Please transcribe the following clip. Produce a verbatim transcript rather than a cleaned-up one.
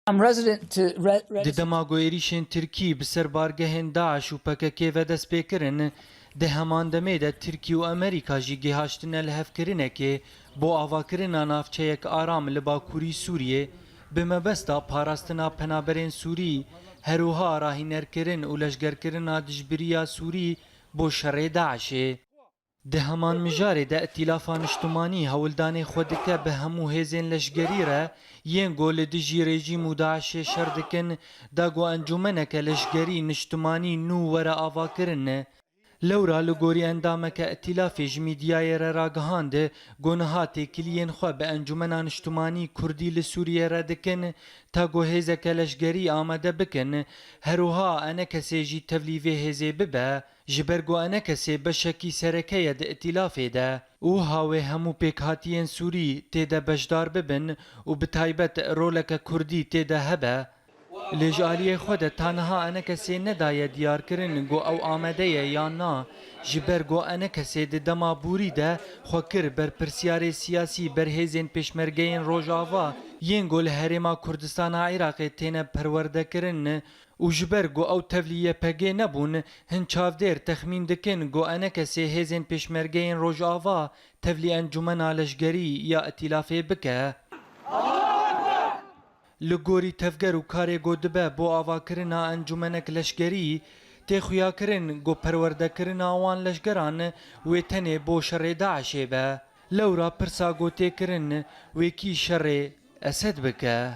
I'm resident to re- Di dema ku êrîşên Tirkî bi ser bargehên DAIŞ û P K K ve dest pê kirin, di heman demê de Tirkî û Amerîka jî gihaştine lihevkirinekê bo avakirina navçeyek aram li bakurî Sûriyê, bi mebesta parastina penaberên Sûrî, her wiha rahînerkirin û leşgerkirina dijbiriya Sûrî bo şerê DAIŞê. Di heman mijarê de Îtîlafa Niştimanî hewldanê xwe dike bi hemû hêzên leşgerî re yên ku li dijî rejîm û DAIŞê şer dikin, da ku encûmeneke leşgerî niştimanî nû were avakirin. Lewra li gorî endameke Îtîlafê ji mîdyayê re ragihand ku niha têkiliyên xwe bi Encûmena Niştimanî Kurdî li Sûriyê re dikin, ta ku hêzeke leşgerî amade bikin, her wiha enekesê jî tevlî vê hêzê bibe. Ji ber ku enekesê beşekî sereke ye di Îtîlafê de û hawê hemû pêkhatiyên Sûrî tê de beşdar bibin û bi taybet roleke Kurdî tê de hebe. Lê ji aliyê xwe de ta niha enekesê nedaye diyarkirin ku ew amade ye yan na, ji ber ku enekesê di dema borî de xwe kir berpirsiyarê siyasî ber hêzên pêşmergeyên Rojava yên ku li Herêma Kurdistana Iraqê têne perwerdekirin û ji ber ku ew tevlî Y P G nebûn, hin çavdêr texmîn dikin ku enekesê hêzên pêşmergeyên Rojava tevlî encûmena leşgerî ya Îtîlafê bike. Li gorî tevger û karê ku dibe bo avakirina encûmenek leşgerî, tê xuyakirin ku perwerdekirina wan leşgeran wê tenê bo şerê DAIŞê be. Lewra pirsa ku tê kirin, wê kî şerê Esed bike?